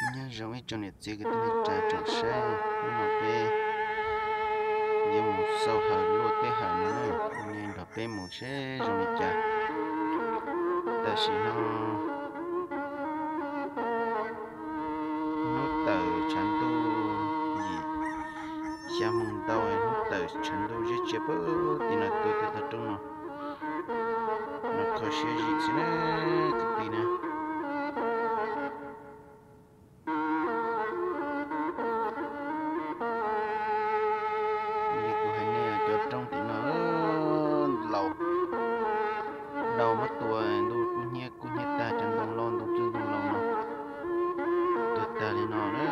Nyob zoo ib tsoom niam txiv kwv tij neej tsa tsoom saib, hnub no peb yuav mus xauj hawm luaj teb hawm no na, nej nrog peb mus seb zoo li cas. Tam sim no hnub tawm tshav ntuj yim xya moos ntau, hnub tawm tshav ntuj ziab tsias pem tim no tuaj kiag tog roob no, no kho siab zim xwb na kwv tij na. Li kuv hais nej cov roob tim no laus, dau muab tua ntuj kub hnyiab kub hnyiab tag, cov ntoo loj ntoo txwj ntoo laus no tuag tag li no na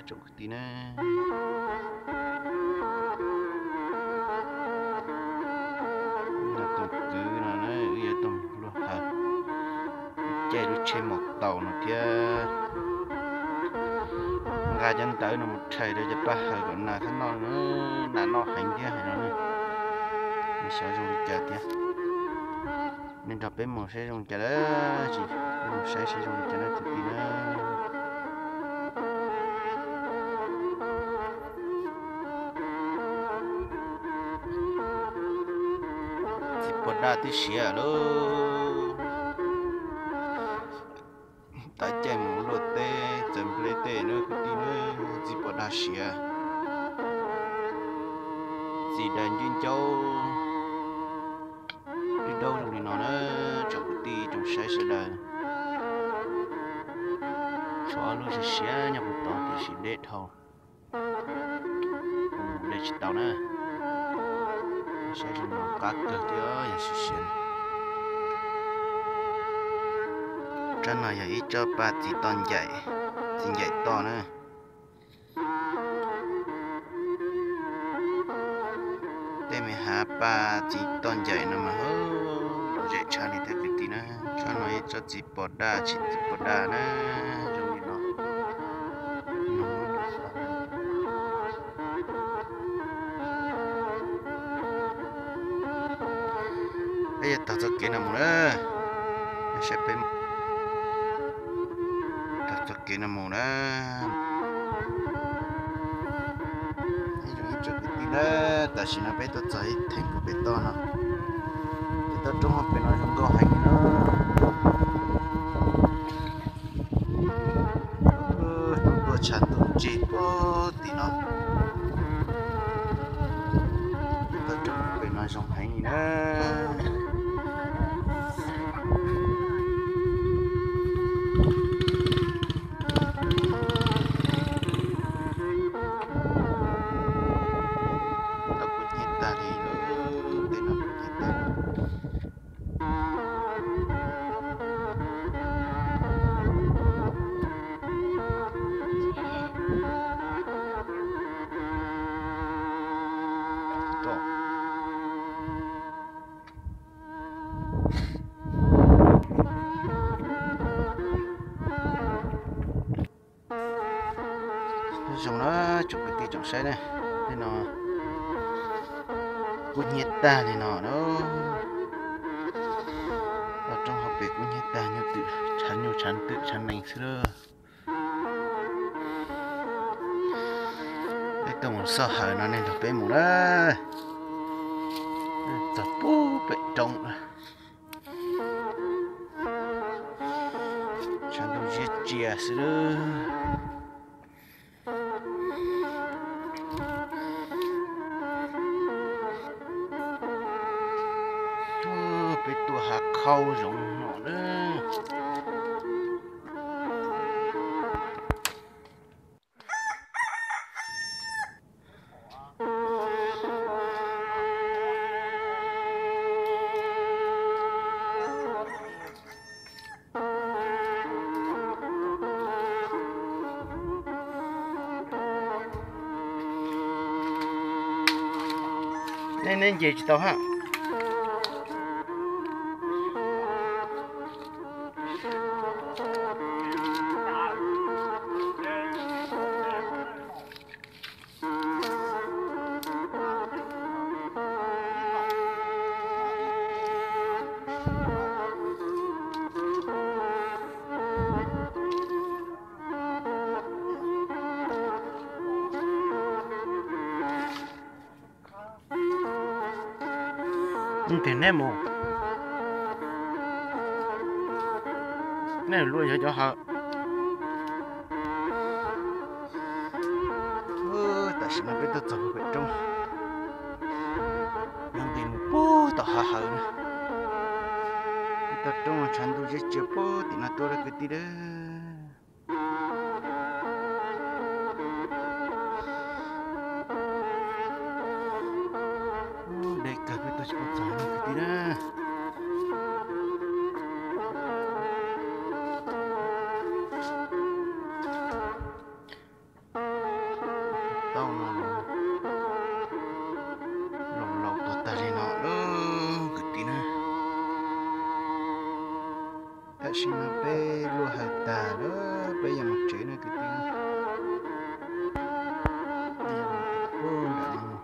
tsoom kwv tij na. Tus kwv no wb yuav tau luag hawm, caij lub tsheb maus taus no thiab. Nqa cov ntawv no mus rhais rau cov paj hawm kom nas thiab noj, nas noj heev thiab hais no ne. Xyov zoo li cas thiab. Nej nrog peb mus saib zoo li cas lawm, peb mus saib saib zoo li cas na kwv tij na. Txiv pos daj twb siav lawm. Tav caij mus luaj teb txawm nplej tej na kwv tij na, txiv pos daj siav. Txiv daj ncib ncauj, ib daub zoo li no na, tsoom kwv tij tsoom saib sawv daws. Tshuav lub siav siav nyob puag tod tiam sis deb dhau, mus dej tsis tau na. Saib zoo no qab kawg thiab yog siav siav. Tsob no yog ib tsob paj txiv toj ncaim, txiv ncaim toj na. Tej me hav paj txiv toj ncaim no mas lom zem tshaj li thiab kwv tij na. Tsob no ib tsob txiv pos daj, tsis txiv pos daj na, zoo li no. Peb yuav taug txoj kev no mus na, saib peb taug txoj kev no mus na. Ib tsoom kwv tij na, tam sim no peb tuaj txog ib theem puag pem toj no, pem toj roob hauv pem no zoo nkauj heev li na. Hnub tuaj tshav ntuj ntsig puag tim no, pem toj roob hauv pem no zoo heev li na. Tau kuj hnyiab tag li, tej no kuj hnyiab tag. Zoo na tsoom kwv tij tsoom saib ne, tej no kuj hnyiab tag li no na. Toj roob hauv pes kuj hnyiab tag, nyuj twm tshav, nyuj tshav twm tshav nees xwb lawm. Peb tuaj mus xauj hawm no nej nrog peb mus na. Txog puag pem roob, tshav ntuj ziab tsias xwb lawm. Peb tuaj hav khaub zoov no na. Nej, nej nce tsis tau hab. Tiag nej mus, nej luaj yog cov hawm. Tam sim no peb tuaj txog pem roob, nqis mus puag tom hav hawm na. Peb toj roob tshav ntuj zeb tsia puag tim no tuaj lawm kwv tij. Deb kawg peb tuaj tsis pub txog kwv tij na. Tau no los laus laus tuag tag li no lawm kwv tij na. Tam sim no peb luaj hawm tag lawm, peb yuav mus tsev na kwv tij. Peb yuav mus rau puag nram no.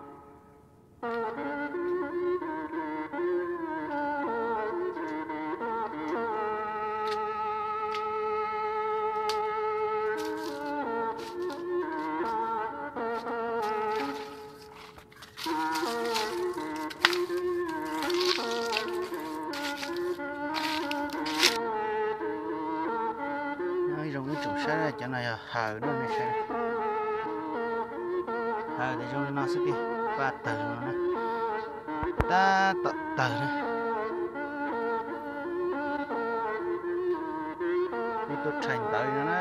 Nyob zoo ib tsoom saib, cov no yog hawm no nej saib. Hawm tias zoo li no xwb tiag, paj tawg zoo no na. Tab tom tawg na. Peb tuaj rhais ntawv li no na,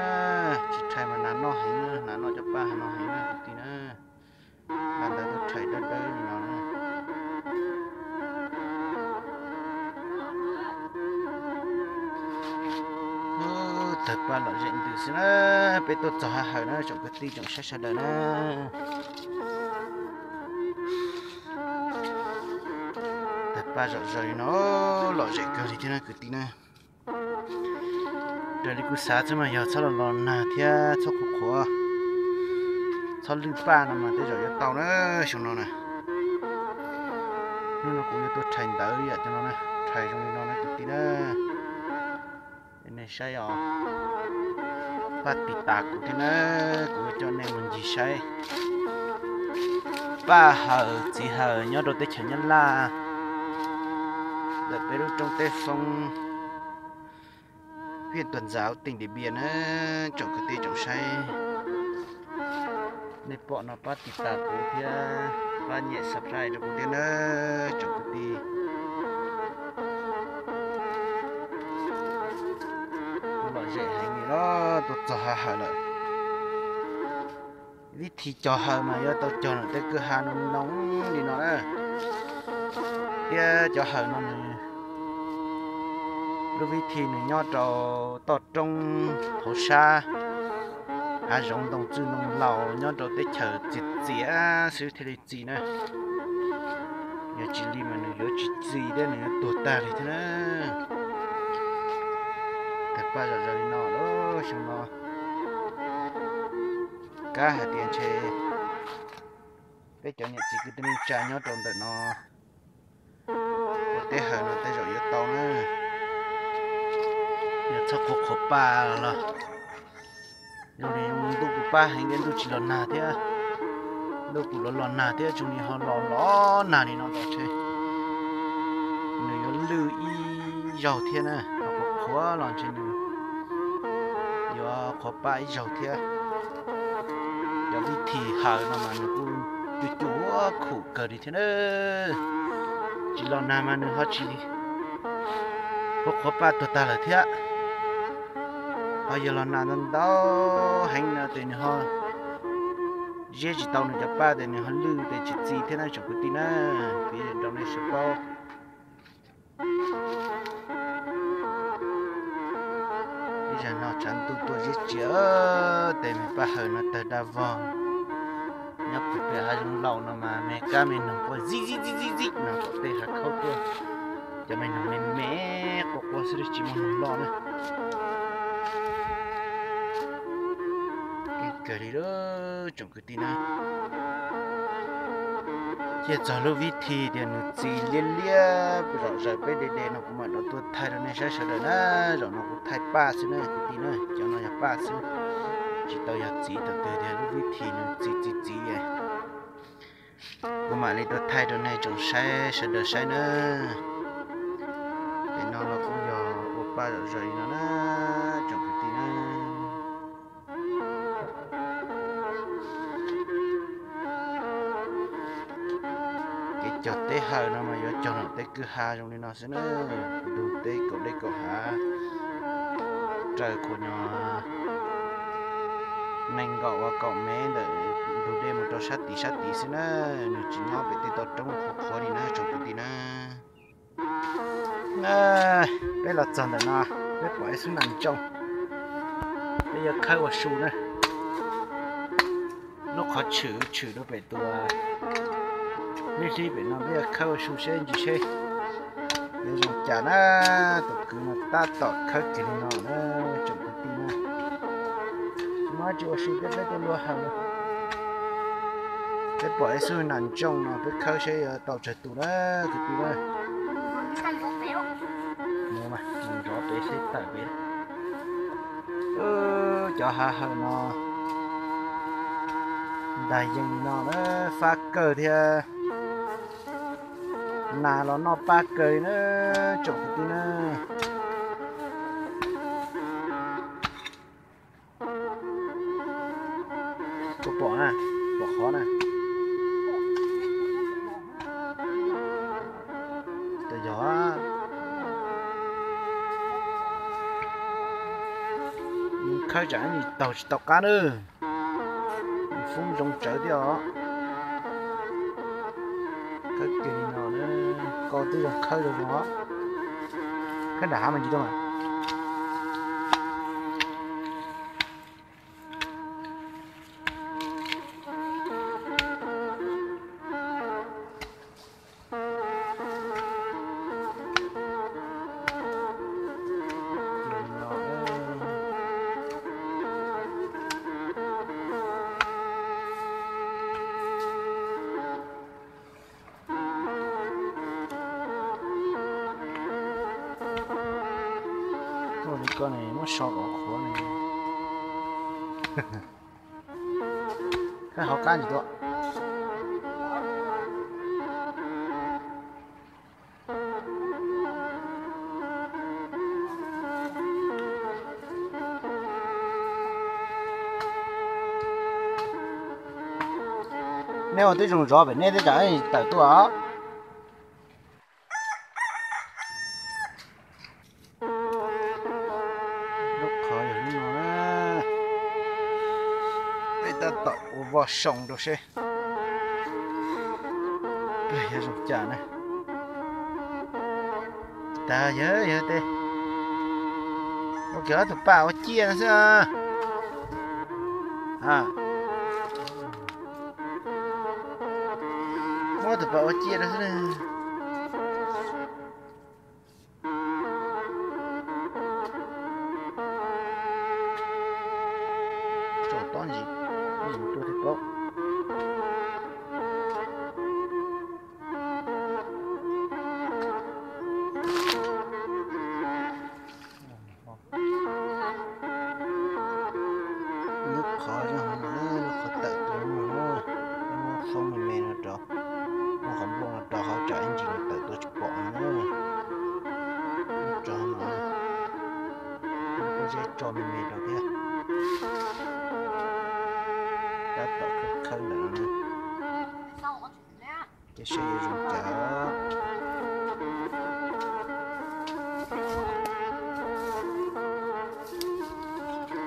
tsis rhais mas nas noj heev na, nas noj cov paj no heev na kwv tij na. Nas ntawv tuaj rhais dawb dawb li no na. Tawg paj lom zem ntws xwb na, peb tuaj txog hav hawm na tsoom kwv tij tsoom saib sawv daws na. Tawg paj zom zaws li no, lom zem kawg li thiab na kwv tij na. Raws li kuv xav xwb mas yog txhob los los nag thiab txhob qhuav qhuav, txhob lwj paj no mas tej zaum yuav tau na xyoo no na. Hnub no kuv yuav tuaj rhais ntawv yam cov no na, rhais zoo li no na kwv tij na. Nej saib os, pab tiv tas kuv thiab na, kuv yuav coj nej mus ncig saib paj hawm txiv hawm nyob rau teb chaws Nyab Laj, ntawm peb lub roob Teb Foob, hiaj Tuam Ntxas, teej Diam Npias na, tsoom kwv tij tsoom saib. Nej pom no pab tiv tas kuv thiab pab nyem subscribe rau kuv thiab na, tsoom kwv tij. Kuv lom zem heev li los tuaj txog hav hawm lawm. Vib thi cog hawm mas yuav tau cog ntawm tej kwj ha noo noo li no na, thiab cov hawm no nws, lub vib thi nws nyob rau toj roob hauv sab hav zoov ntoo txwj ntoo laus nyob rau teb chaws txias txias xwb thiaj li txi na. Yog tsis li mas nws yuav tsis txi thiab, nws yuav tuag tag li thiab na. Tawg paj zom zaws li no lawm xyoo no. Kab hais tias ntshe peb cov niam txiv kwv tij neej tsa nyob rau ntawm no ua teb hawm no tej zaum yuav tau na. Yog txhob qhuav qhuav paj los, zoo li ntuj kuj pab heev thiab ntuj tsis los nag thiab. Ntuj kuj los los nag thiab, tsuas yog ho los los nag li no los ntshe nws yuav lwj ib zaug thiab na, ho qhuav qhuav los ntshe nws yuav qhuav paj ib zaug thiab. Cov vib thi hawm no mas nws kuj cuj cuj khum kawg li thiab na. Tsis los nag mas nws ho tsis qhuav qhuav paj tuag tag lawm thiab. Ho yog los nag ntau ntau heev no ces nws ho zeb tsis tau nws cov paj ces nws ho lwj ces tsis txi thiab na tsoom kwv tij na. Piav rau nej sawv paub. Ib zag no tshav ntuj tuaj zeb tsia, tes me paj hawm no tawg daj vog. Nyob puag pem hav zoov laus no mas me kab me noog quaj zib zib zib zib zib no, tom tej hav khaub tuaj, cov me noog me me quaj quaj xwb tsis muaj noog loj na. Keej kawg li lawm tsoom kwv tij na. Ciaj txog lub vib thi tias nws txi liab liab zom zaws peb de de no kuv mam rov tuaj thaij rau nej saib sawv daws na. Zaum no kuv thaij paj xwb na kwv tij na, cov no yog paj xwb, tsis tau yog txiv. Thaum twg tias lub vib thi nws txi txi txiv, Kuv mam li tuaj thaij rau nej tsoom saib sawv daws saib na. Ces no los kuj yog ua paj zom zaws li no na, tsoom kwv tij na. Kev cog teb hawm no mas yuav cog nram tej kwj ha zoo li no xwb na, ntug teb kaum dej kaum hav, raws qhov no nees nkaum ua kaum mev ntawm ntug dej mus rau sab tid sab tid xwb na, nws tsis nyob pem tej toj roob qhuav qhuav li na tsoom kwv tij na. Peb los txog ntawm no, peb pom ib xub nas ntsooj, peb yuav khawb ua su na. Lub qhov tshwm tshwm rau pem tus hlib hlib pem no, peb yuav khawb ua su seb ntsis seb yuav zoo cas na. Tus kwv no tab tom khawb kiag li no na, tsoom kwv tij na. Tsis muaj dab tsi ua su thiab peb tuaj luaj hawm. Peb pom ib xub nas ntsooj no peb khawb seb yuav tau tsawg tus na kwv tij na. Mus mas, mus nrov pem seb tawm pem. Cov hav hawm no ntag yeej li no na, fab kawg thiab. Nas los noj pab kawg li na, tsoom kwv tij na. Kuv pom na, pom qhov na. Yog, khawb tsam ib taug tsis tau qab na. Foob zoo tsawv thiab os. Khawb kiag li no, koj twb zoo khawb zoo os. Khawb nram hav mas ntsis rau mas. Ua li koj ne muab so kom qhuav ne. Koj hauv qab ntsis tuaj. Neb ua twb zoo zov pem neb twb tsam tawm tuaj. Lub qhov yog lub no, peb tab tom ua voj soo rau seb plag yuav zoo cas na. Tas yog yog tes ua kiag ob tug paj ua ciaj no xwb. Muab ob tug paj ua ciaj no xwb. Tsom tob ntsis, mus tuaj thiaj paub. Lub qhov zoo no, lub qhov tawm tuaj no, muab foob me me no rau, muab qhov nplooj no rau hauv tsam ib ntsis nws tawm tuaj tsis pom no na. Muab tso no, muab pob zeb tso me me rau thiab. Tab tom khawb khawb ntawm no na. Ces saib yuav zoo cas.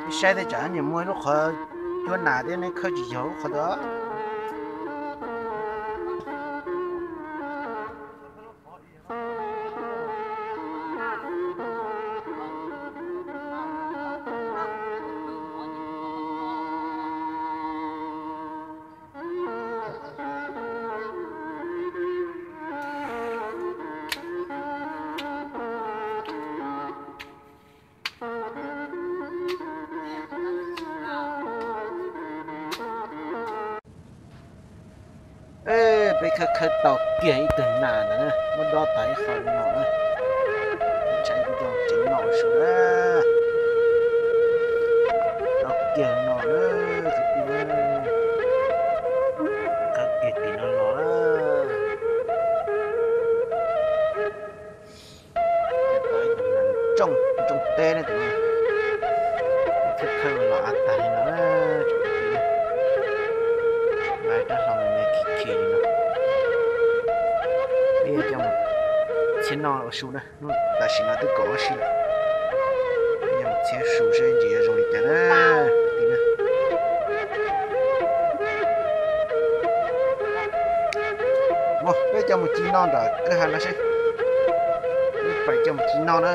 Ib saib tej tsam nyias muaj ib lub qhov cuab nas thiab neb khawb tsis yog lub qhov ntawd. Peb khawb khawb tau kiag ib tug nas ntawd na, muab dob tas ib qho li no na. Tsam kuv coj tsev noj su na. Tau kiag no na, kwv tij na. Khawb kiag tim no los Khawb los av tag li no na, tsoom kwv tij na. Lawv rab hlau me me khi khi li no. Peb coj mus txhiab noj ua su na, hnub tam sim no twb kaum ob sij lawm. Peb coj mus txhiab su seb ntsis yuav zoo li cas na, kwv tij na. Mus, peb coj mus ci noj nram kwj ha no seb. Peb pais coj mus ci noj na.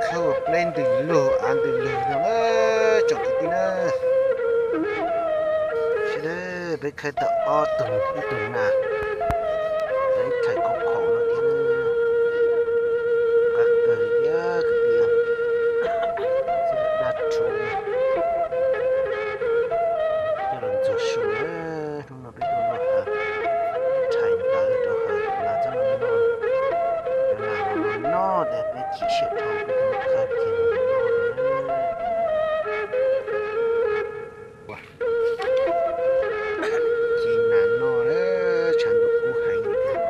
Khawb ua pleb ntws lug av ntws lug no na, tsoom kwv tij na. Sawv daws, peb khawb tau ob tug, ib tug nas, ib tug khawb khaum no thiab. Qab kawg li thiab kwv tij, xab daj rhuv coj los ntxuag su na. Hnub no peb tuaj luaj hav, rhais ntawv rau hav mas txhob noj, cov nas no noj tias peb chim siab dhau peb tsis muab khawb kiag noj no. Ci nas noj na, tshav ntuj kub heev li thiab.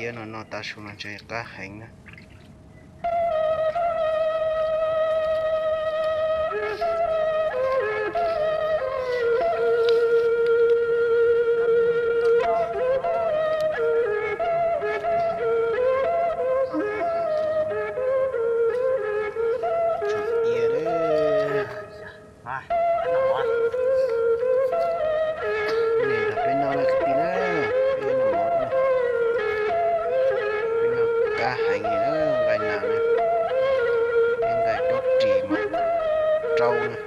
Peb no noj tav su no ntshe qab heev na. Tsom ia, nej nrog peb noj na kwv tij na, peb noj mov na. Peb noj qab heev li na, nqaij nas na, peb nqaij raub ris mas rau na.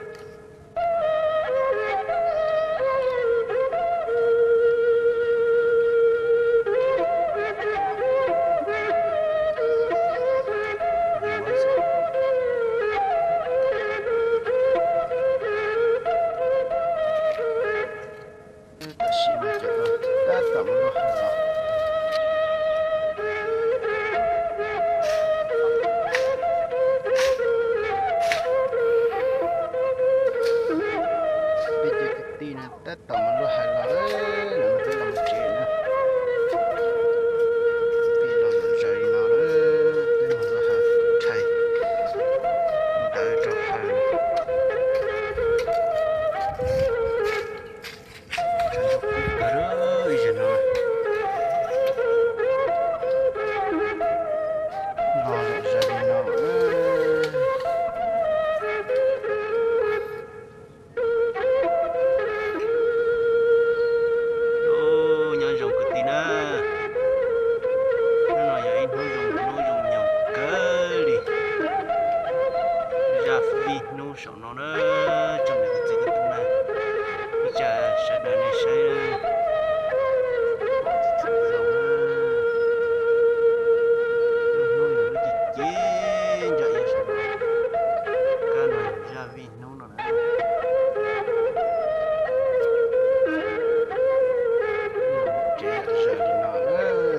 Tam sim no ces tab tom mus luaj hais los. Peb cov kwv tij na tab tom mus luaj hais los lawm, peb los mus tsev na. Peb los zom zaws li no lawm, peb mus luaj hais rhais ntawv rau hais. Tshav ntuj kub kawg ib zaug no. Los zom zaws li no. Nyob zoo kwv tij na, hnub no yog ib hnub zoo hnub zoo nyoog kawg li. Zaj fij hnub saum no na, tsoom niam txiv kwv tij neej tsa sawv daws nej saib na. Lub hnub no lub ci ci nram ib saum no, kab no zaj fij hnub no na. Tsev zaws li no,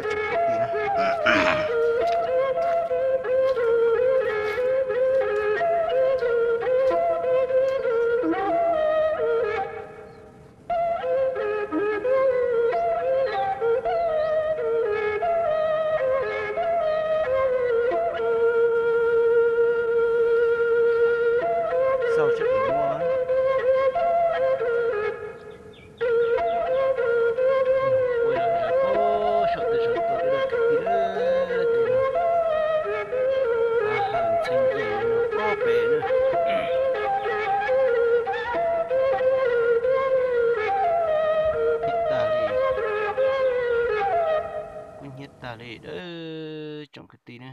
tsoom kwv tij na. Xauj seb puas muaj. Ua zom zaws puag saum tej zog tuaj tej kwv tij na, tus no, a, hawm ntxhee yeej no puag pem na. Hnyiab tag li, kub hnyiab tag li, tsoom kwv tij na.